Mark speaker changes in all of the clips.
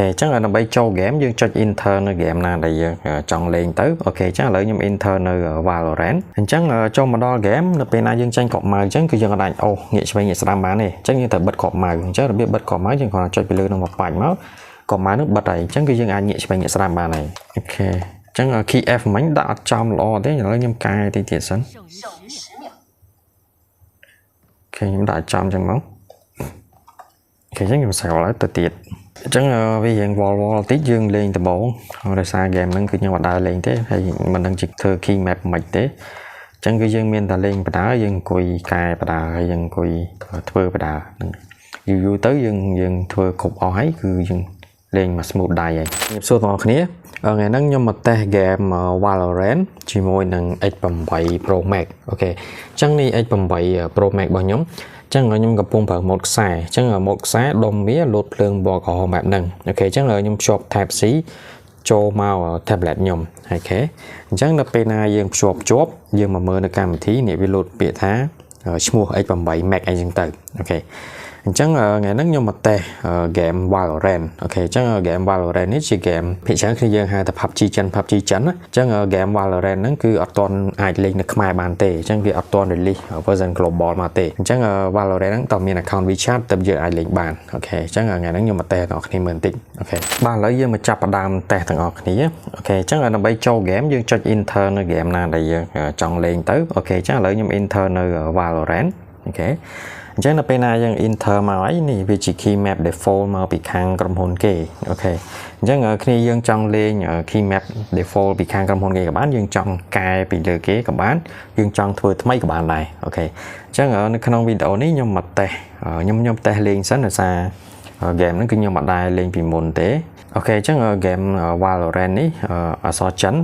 Speaker 1: អញ្ចឹងដើម្បីចូល game យើងចុច enter នៅ game ណាដែលយើងចង់លេងទៅOK អញ្ចឹងឥឡូវខ្ញុំ enter នៅ Valorant។ អញ្ចឹងចូលមកដល់ game នៅពេលណាយើងចេញគ្រាប់ mouse អញ្ចឹងគឺយើងអាចអូសងាកឆ្វេងងាកស្ដាំបានទេអញ្ចឹងយើងត្រូវបិទគ្រាប់ mouse។ អញ្ចឹងរបៀបបិទគ្រាប់ mouse យើងគ្រាន់តែចុចពីលើនឹងមកបាច់មកគ្រាប់ mouse នឹងបិទហើយអញ្ចឹងគឺយើងអាចងាកឆ្វេងងាកស្ដាំបានហើយ។ OK អញ្ចឹង key F មិញដាក់អត់ចំល្អទេឥឡូវខ្ញុំកែតិចទៀតសិន។ OK ខ្ញុំដាក់ចំអញ្ចឹងមក OK អញ្ចឹងខ្ញុំ save ហើយទៅទៀតអញ្ចឹងវារៀងវល់វល់តិចយើងលេងដំបូងដោយសារ game ហ្នឹងគឺខ្ញុំអត់ដើរលេងទេហើយមិនដឹងជាធ្វើ key map មិនទេអញ្ចឹងគឺយើងមានតែលេងបដាយើងអង្គុយកែបដាហើយយើងអង្គុយធ្វើបដាហ្នឹងយូរយូរទៅយើងយើងធ្វើគ្រប់អស់ហើយគឺយើងលេងមក smooth ដៃហើយជំរាបសួរបងប្អូនគ្នាថ្ងៃហ្នឹងខ្ញុំមកតេស្ត game Valorant ជាមួយនឹង X8 Pro Max។ OK អញ្ចឹងនេះ X8 Pro Max របស់ខ្ញុំអញ្ចឹងខ្ញុំកំពុងប្រើម៉ូតខ្សែអញ្ចឹងម៉ូតខ្សែដុំវាលោតភ្លើងពណ៌ក្រហមបែបហ្នឹង។ OK អញ្ចឹងខ្ញុំភ្ជាប់ Type C ចូលមក tablet ខ្ញុំ។ OK អញ្ចឹងដល់ពេលណាយើងភ្ជាប់ជាប់យើងមកមើលនៅកម្មវិធីនេះវាលោតពាក្យថាឈ្មោះ X8 Max អីចឹងទៅ។ OK អញ្ចឹងថ្ងៃហ្នឹងខ្ញុំមកតេស្ត game Valorant។ OK អញ្ចឹង game Valorant នេះជា game ភាគច្រើនគ្នាយើងហៅថា PUBG ចិន PUBG ចិនណាអញ្ចឹង game Valorant ហ្នឹងគឺអត់ទាន់អាចលេងនៅខ្មែរបានទេអញ្ចឹងវាអត់ទាន់ release version global មកទេអញ្ចឹង Valorant ហ្នឹងតើមាន account WeChat ទើបយើងអាចលេងបាន។ OK អញ្ចឹងថ្ងៃហ្នឹងខ្ញុំមកតេស្តដល់អ្នកគ្នាមើលបន្តិច។ OK បាទឥឡូវយើងមកចាប់ផ្ដើមតេស្តទាំងអស់គ្នា។ OK អញ្ចឹងដើម្បីចូល game យើងចុច enter នៅ game ណាដែលយើងចង់លេងទៅ។ OK អញ្ចឹងឥឡូវខ្ញុំ enter នៅ Valorant។ OK អញ្ចឹងដល់ពេលណាយើង enter មកហើយនេះវាជា key map default មកពីខាងក្រុមហ៊ុនគេ។ OK អញ្ចឹងគ្នាយើងចង់លេង key map default ពីខាងក្រុមហ៊ុនគេក៏បានយើងចង់កែពីលើគេក៏បានយើងចង់ធ្វើថ្មីក៏បានដែរ។ OK អញ្ចឹងនៅក្នុងវីដេអូនេះខ្ញុំមកតេស្តខ្ញុំខ្ញុំតេស្តលេងសិនដោយសារ game ហ្នឹងគឺខ្ញុំអត់ដែលលេងពីមុនទេ។ OK អញ្ចឹង game Valorant នេះអក្សរចិន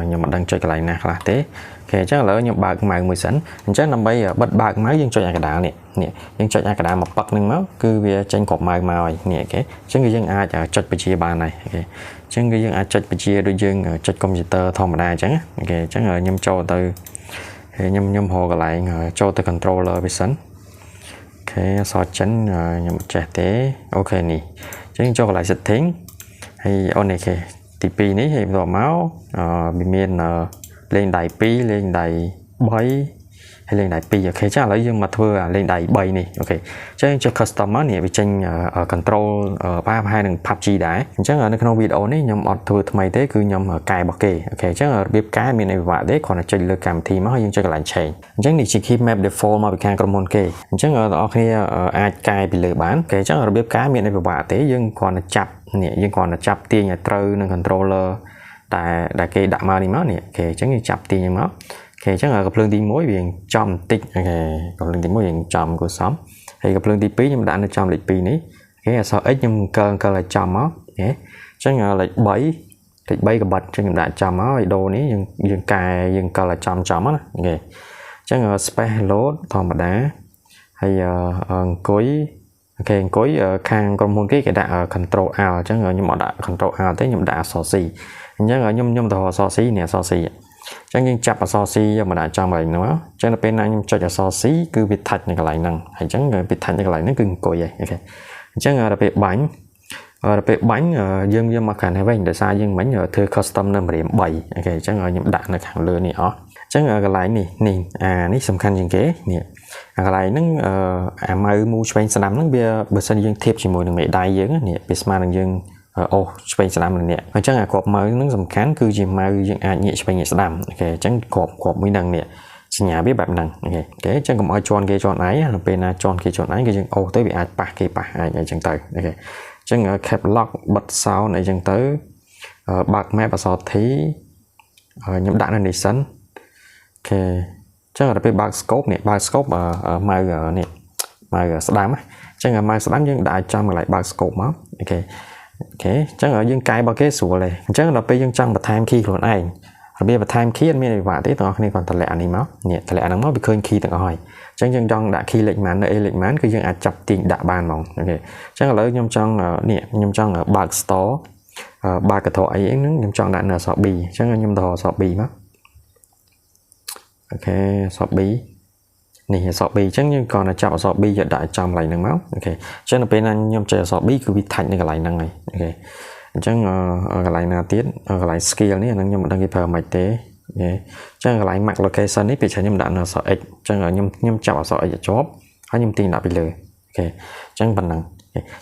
Speaker 1: ខ្ញុំមិនដឹងចុចកន្លែងណាខ្លះទេ។ OK អញ្ចឹងឥឡូវខ្ញុំបើក mouse មួយសិនអញ្ចឹងដើម្បីបិទបើក mouse យើងចុចអាកណ្ដាលនេះនេះយើងចុចអាកណ្ដាលមកប៉ឹកហ្នឹងមកគឺវាចេញគ្រាប់ mouse មកហើយនេះ។ OK អញ្ចឹងគឺយើងអាចចុចបញ្ជាបានហើយ។ OK អញ្ចឹងគឺយើងអាចចុចបញ្ជាដូចយើងចុចកុំព្យូទ័រធម្មតាអញ្ចឹង។ OK អញ្ចឹងខ្ញុំចូលទៅហើយខ្ញុំខ្ញុំរកកន្លែងចូលទៅ controller វាសិន។ OK អក្សរចិនខ្ញុំអត់ចេះទេ។ OK នេះអញ្ចឹងចូលកន្លែង setting ហើយអូនេះគេទី2នេះហើយបន្ទាប់មកវាមានលេងដៃ2លេងដៃ3ហើយលេងដៃ2។ OK ចាឥឡូវយើងមកធ្វើអាលេងដៃ3នេះ។ OK អញ្ចឹងចុច custom មកនេះវាចេញ control ប្រហែលនឹង PUBG ដែរអញ្ចឹងនៅក្នុងវីដេអូនេះខ្ញុំអត់ធ្វើថ្មីទេគឺខ្ញុំកែរបស់គេ។ OK អញ្ចឹងរបៀបកែមានអីពិបាកទេគ្រាន់តែចុចលើកម្មវិធីមកហើយយើងចុចកន្លែង change។ អញ្ចឹងនេះជា key map default មកពីខាងក្រុមហ៊ុនគេអញ្ចឹងបងប្អូនគ្នាអាចកែពីលើបាន។ OK អញ្ចឹងរបៀបកែមានអីពិបាកទេយើងគ្រាន់តែចាប់នេះយើងគ្រាន់តែចាប់ទាញឲ្យត្រូវនឹង controller តែដែលគេដាក់មកនេះមកនេះ។ OK អញ្ចឹងយើងចាប់ទាញមក។ OK អញ្ចឹងកំភ្លើងទី1វាចំបន្តិច។ OK កំភ្លើងទី1យើងចំគួរសមហើយកំភ្លើងទី2ខ្ញុំដាក់នៅចំលេខ2នេះ។ OK អក្សរ X ខ្ញុំកើកើឲ្យចំមក។ OK អញ្ចឹងលេខ3លេខ3កបិតអញ្ចឹងខ្ញុំដាក់ចំមកហើយដូរនេះយើងយើងកែយើងកិលឲ្យចំចំណា។ OK អញ្ចឹង space load ធម្មតាហើយអង្គុយ។ OK អង្គុយខាងក្រុមហ៊ុនគេគេដាក់ control Alt អញ្ចឹងខ្ញុំអត់ដាក់ control Alt ទេខ្ញុំដាក់អក្សរ C អញ្ចឹងខ្ញុំខ្ញុំទៅអក្សរ C នេះអក្សរ C អញ្ចឹងយើងចាប់អក្សរ C យកមកដាក់ចំកន្លែងហ្នឹងមកអញ្ចឹងដល់ពេលណាខ្ញុំចុចអក្សរ C គឺវា touch នៅកន្លែងហ្នឹងហើយអញ្ចឹងវា touch នៅកន្លែងហ្នឹងគឺអង្គុយហើយ។ OK អញ្ចឹងដល់ពេលបាញ់ដល់ពេលបាញ់យើងយកមកខាងនេះវិញដោយសារយើងមិញធ្វើ custom នៅម្រាម3។ OK អញ្ចឹងខ្ញុំដាក់នៅខាងលើនេះអស់អញ្ចឹងកន្លែងនេះនេះអានេះសំខាន់ជាងគេនេះអាកន្លែងហ្នឹងអា mouse មូឆ្វេងស្ដាំហ្នឹងវាបើសិនយើងធៀបជាមួយនឹងមេដៃយើងនេះវាស្មើនឹងយើងអូសឆ្វេងស្ដាំនឹងនេះអញ្ចឹងអាគ្រាប់ mouse ហ្នឹងសំខាន់គឺជា mouse យើងអាចងាកឆ្វេងងាកស្ដាំ។ OK អញ្ចឹងគ្រាប់គ្រាប់មួយហ្នឹងនេះសញ្ញាវាបែបហ្នឹង។ OK អញ្ចឹងកុំឲ្យជន់គេជន់ឯងនៅពេលណាជន់គេជន់ឯងគឺយើងអូសទៅវាអាចប៉ះគេប៉ះឯងអីចឹងទៅ។ OK អញ្ចឹង cap lock បិទ sound អីចឹងទៅបើក map អក្សរ T ខ្ញុំដាក់នៅនេះសិន។ OK អញ្ចឹងដល់ពេលបើក scope នេះបើក scope mouse នេះ mouse ស្ដាំអញ្ចឹង mouse ស្ដាំយើងដាក់ចំកន្លែងបើក scope មក។ OK អញ្ចឹងយើងកែរបស់គេស្រួលទេអញ្ចឹងដល់ពេលយើងចង់បន្ថែម key ខ្លួនឯងរបៀបបន្ថែម key អត់មានវិបាកទេទាំងអស់គ្នាគ្រាន់តម្លាក់អានេះមកនេះតម្លាក់អាហ្នឹងមកវាឃើញ key ទាំងអស់ហើយអញ្ចឹងយើងចង់ដាក់ key លេខប៉ុន្មាននៅ A លេខប៉ុន្មានគឺយើងអាចចាប់ទាញដាក់បានហ្មង។ OK អញ្ចឹងឥឡូវខ្ញុំចង់នេះខ្ញុំចង់បើក store បើកកន្ត្រកអីហ្នឹងខ្ញុំចង់ដាក់នៅអក្សរ B អញ្ចឹងខ្ញុំទៅអក្សរ B មក។ OK អក្សរ B។ នេះអក្សរ B អញ្ចឹងយើងគ្រាន់តែចាប់អក្សរ B យកដាក់ចំកន្លែងហ្នឹងមក OK អញ្ចឹងនៅពេលណាខ្ញុំចុចអក្សរ B គឺវា touch នៅកន្លែងហ្នឹងហើយ OK អញ្ចឹងកន្លែងណាទៀតកន្លែង skill នេះអាហ្នឹងខ្ញុំមិនដឹងគេប្រើមិនទេ OK អញ្ចឹងកន្លែង mark location នេះពេលច្រើនខ្ញុំដាក់នៅអក្សរ X អញ្ចឹងខ្ញុំចាប់អក្សរ X ឲ្យជាប់ហើយខ្ញុំទាញដាក់ពីលើ OK អញ្ចឹងប៉ុណ្ណឹង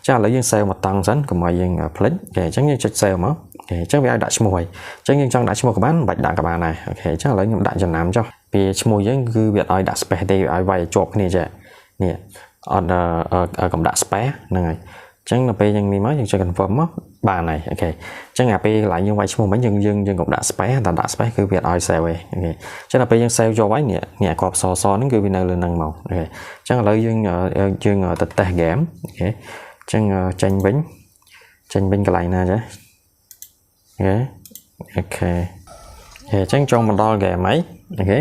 Speaker 1: ចាឥឡូវយើង save មកតង់សិនកុំឲ្យយើងភ្លេច OK អញ្ចឹងយើងចុច save មក OK អញ្ចឹងវាឲ្យដាក់ឈ្មោះហើយអញ្ចឹងយើងចង់ដាក់ឈ្មោះក៏បានមិនបាច់ដាក់ក៏បានដែរ OK អញ្ចឹងឥឡូវខ្ញុំដាក់ចំណាំចុះពីឈ្មោះយើងគឺវាអត់ឲ្យដាក់ space ទេវាឲ្យវាយឲ្យជាប់គ្នាចេះនេះអត់កុំដាក់ space ហ្នឹងហើយអញ្ចឹងដល់ពេលយើងនេះមកយើងចុច confirm មកបានហើយ OK អញ្ចឹងអាពេលកន្លែងយើងវាយឈ្មោះមិញយើងយើងយើងកុំដាក់ space តែដាក់ space គឺវាអត់ឲ្យ save ទេ OK អញ្ចឹងដល់ពេលយើង save ជាប់ហើយនេះនេះអាគ្រាប់សសហ្នឹងគឺវានៅលើហ្នឹងមក OK អញ្ចឹងឥឡូវយើងយើងទៅ test game OK អញ្ចឹងចេញវិញចេញវិញកន្លែងណាចា OK OK អញ្ចឹងចូលមកដល់ game ហើយ OK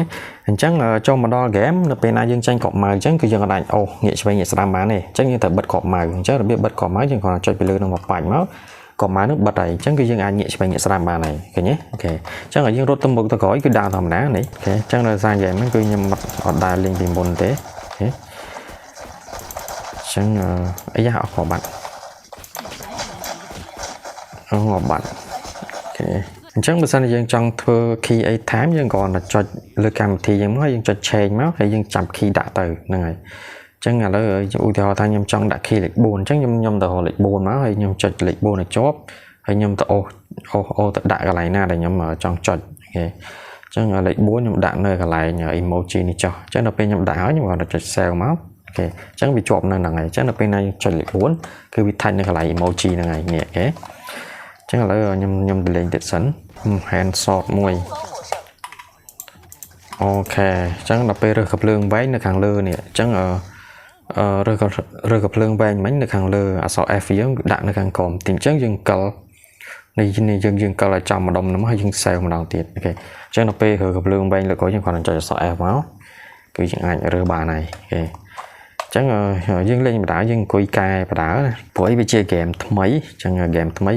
Speaker 1: អញ្ចឹងចូលមកដល់ game នៅពេលណាយើងចេញគ្រាប់ម៉ៅអញ្ចឹងគឺយើងអាចអូសងាកឆ្វេងងាកស្ដាំបានទេអញ្ចឹងយើងត្រូវបិទគ្រាប់ម៉ៅអញ្ចឹងរបៀបបិទគ្រាប់ម៉ៅយើងគ្រាន់តែចុចពីលើនឹងមកបាច់មកគ្រាប់ម៉ៅនោះបិទហើយអញ្ចឹងគឺយើងអាចងាកឆ្វេងងាកស្ដាំបានហើយឃើញទេ OK អញ្ចឹងឲ្យយើងរត់ទៅមុខទៅក្រោយគឺដើរធម្មតានេះ OK អញ្ចឹងដោយសារ game ហ្នឹងគឺខ្ញុំអត់ដើរលេងពីមុនទេ OK អញ្ចឹងអាយ៉ាអស់គ្រាប់បាត់អូងាប់បាត់ OK អញ្ចឹងបើសិនជាយើងចង់ធ្វើ key អី time យើងគ្រាន់តែចុចលើកម្មវិធីយើងមកយើងចុច change មកហើយយើងចាប់ key ដាក់ទៅហ្នឹងហើយអញ្ចឹងឥឡូវឧទាហរណ៍ថាខ្ញុំចង់ដាក់ key លេខ4អញ្ចឹងខ្ញុំខ្ញុំទៅរកលេខ4មកហើយខ្ញុំចុចលេខ4ឲ្យជាប់ហើយខ្ញុំទៅអូសអូសអូសទៅដាក់កន្លែងណាដែលខ្ញុំចង់ចុច OK អញ្ចឹងលេខ4ខ្ញុំដាក់នៅកន្លែង emoji នេះចុះអញ្ចឹងដល់ពេលខ្ញុំដាក់ហើយខ្ញុំគ្រាន់តែចុច save មក OK អញ្ចឹងវាជាប់នៅហ្នឹងហើយអញ្ចឹងដល់ពេលណាយើងចុចលេខ4គឺវា touch នៅកន្លែង emoji ហ្នឹងហើយនេះ OK អញ្ចឹងឥឡូវខ្ញុំខ្ញុំទៅលេងទៀតសិន hand shot មួយ OK អញ្ចឹងដល់ពេលរើសកាំភ្លើងវែងនៅខាងលើនេះអញ្ចឹងអឺរើសរើសកាំភ្លើងវែងមិញនៅខាងលើអក្សរ F យើងដាក់នៅខាងក្រោមទីអញ្ចឹងយើងកិលនេះនេះយើងយើងកិលឲ្យចំម្ដុំហ្នឹងហើយយើង save ម្ដងទៀត OK អញ្ចឹងដល់ពេលរើសកាំភ្លើងវែងលើក្រោយយើងគ្រាន់តែចុចអក្សរ F មកគឺយើងអាចរើសបានហើយ OK អញ្ចឹងយើងលេងបដាយើងអង្គុយកែបដាណាព្រោះអីវាជាហ្គេមថ្មីអញ្ចឹងហ្គេមថ្មី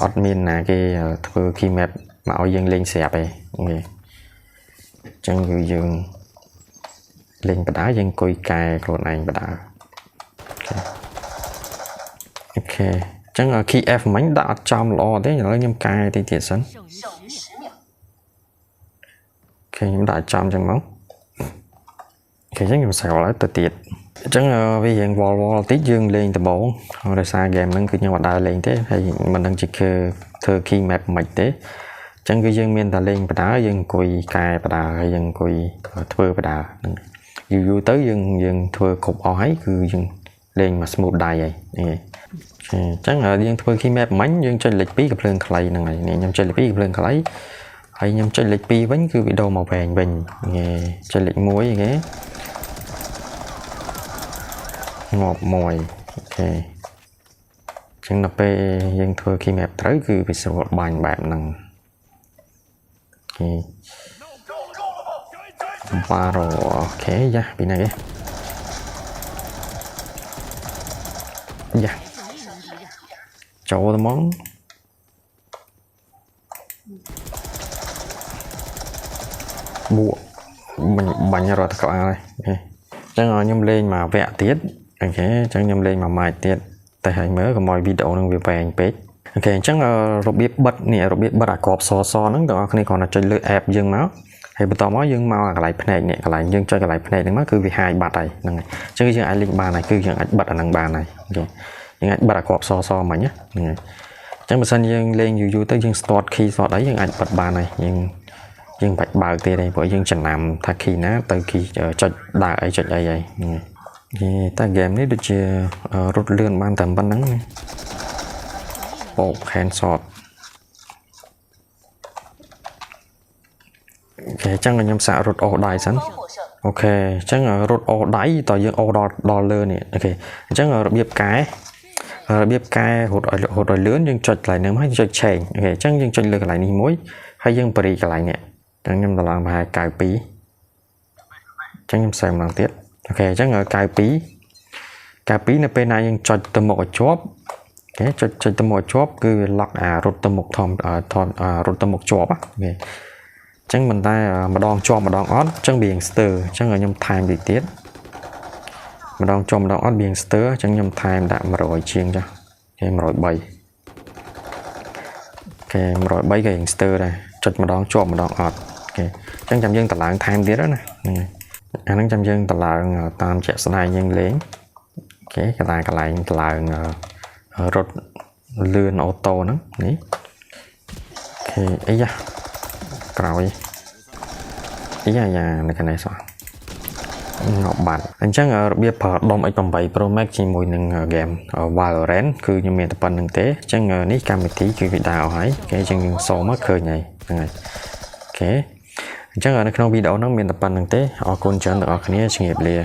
Speaker 1: អត់មានណាគេធ្វើ key map មកឲ្យយើងលេងស្រាប់ទេ OK អញ្ចឹងគឺយើងលេងបដាយើងអង្គុយកែខ្លួនឯងបដា OK អញ្ចឹង key F មិញដាក់អត់ចំល្អទេឥឡូវខ្ញុំកែតិចទៀតសិន OK ខ្ញុំដាក់ចំអញ្ចឹងមក OK អញ្ចឹងខ្ញុំ save ហើយទៅទៀតអញ្ចឹងវារៀងវល់វល់តិចយើងលេងដំបូងដោយសារ game ហ្នឹងគឺខ្ញុំអត់ដើរលេងទេហើយមិនដឹងជាគឺធ្វើ key map មិនទេអញ្ចឹងគឺយើងមានតែលេងបដាយើងអង្គុយកែបដាហើយយើងអង្គុយធ្វើបដាហ្នឹងយូរយូរទៅយើងយើងធ្វើគ្រប់អស់ហើយគឺយើងលេងមក smooth ដៃហើយនេះអញ្ចឹងយើងធ្វើ key map មិញយើងចុចលេខ2កំភ្លើងខ្លីហ្នឹងហើយនេះខ្ញុំចុចលេខ2កំភ្លើងខ្លីហើយខ្ញុំចុចលេខ2វិញគឺវីដេអូមកវែងវិញគេចុចលេខ1គេងាប់មួយ OK អញ្ចឹងដល់ពេលយើងធ្វើ key map ត្រូវគឺវាស្រួលបាញ់បែបហ្នឹង OK បារ៉ូ OK យ៉ាពីណាគេយ៉ាចូលទៅហ្មងបួកបាញ់បាញ់រត់ក្បាលហើយ OK អញ្ចឹងខ្ញុំលេងមកវគ្គទៀត OK អញ្ចឹងខ្ញុំលេងមួយម៉ាច់ទៀតតែឲ្យមើលកុំឲ្យវីដេអូនឹងវាវែងពេក OK អញ្ចឹងរបៀបបិទនេះរបៀបបិទអាក្របសសហ្នឹងបងប្អូនគ្នាគ្រាន់តែចុចលើ app យើងមកហើយបន្តមកយើងមកកន្លែងភ្នែកនេះកន្លែងយើងចុចកន្លែងភ្នែកហ្នឹងមកគឺវាហាយបាត់ហើយហ្នឹងហើយអញ្ចឹងយើងអាចលេងបានហើយគឺយើងអាចបិទអាហ្នឹងបានហើយ OK យើងអាចបិទអាក្របសសមិញហ្នឹងហើយអញ្ចឹងបើសិនយើងលេងយូរយូរទៅយើង start key start អីយើងអាចបិទបានហើយយើងយើងបាច់បើកទៀតទេព្រោះយើងចំណាំថា key ណាទៅ key ចុចដើរអីចុចអីហើយហ្នឹងហើយតែ game នេះដូចជារត់លឿនបានតែប៉ុណ្្នឹងណាបោក hand shot OK អញ្ចឹងខ្ញុំសាករត់អូសដៃសិន OK អញ្ចឹងរត់អូសដៃតើយើងអូសដល់ដល់លើនេះ OK អញ្ចឹងរបៀបកែរបៀបកែរត់ឲ្យរត់ឲ្យលឿនយើងចុចកន្លែងហ្នឹងមកយើងចុច change OK អញ្ចឹងយើងចុចលើកន្លែងនេះមួយហើយយើងបរិយកន្លែងនេះអញ្ចឹងខ្ញុំតម្លើងប្រហែល92អញ្ចឹងខ្ញុំសេម្ដងទៀត OK អញ្ចឹង92 92នៅពេលណាយើងចុចទៅមុខឲ្យជាប់ OK ចុចចុចទៅមុខឲ្យជាប់គឺវា lock អារត់ទៅមុខធំថនរត់ទៅមុខជាប់ OK អញ្ចឹងមិនតែម្ដងជាប់ម្ដងអត់អញ្ចឹងវាស្ទើអញ្ចឹងខ្ញុំថែមតិចទៀតម្ដងជាប់ម្ដងអត់វាស្ទើអញ្ចឹងខ្ញុំថែមដាក់100ជាងចាស់គេ103គេ103ក៏រៀងស្ទើដែរចុចម្ដងជាប់ម្ដងអត់គេអញ្ចឹងចាំយើងតម្លើងថែមទៀតណាហ្នឹងហើយអាហ្នឹងចាំយើងតម្លើងតាមជាក់ស្ដែងយើងលេង okay កន្លែងកន្លែងតម្លើងរត់លឿន auto ហ្នឹងនេះ okay អីយ៉ាក្រោយអីយ៉ាយ៉ានៅកណ្នេះសោះងាប់បាត់អញ្ចឹងរបៀបប្រើដុំ X8 Pro Max ជាមួយនឹង game Valorant គឺខ្ញុំមានតែប៉ុណ្្នឹងទេអញ្ចឹងនេះកម្មវិធីគឺវាដើរអស់ហើយគេអញ្ចឹងយើងសូមមកឃើញហើយហ្នឹងហើយ okay អញ្ចឹងនៅក្នុងវីដេអូហ្នឹងមានតែប៉ុណ្្នឹងទេអរគុណច្រើនទាំងអស់គ្នាជំរាបលា។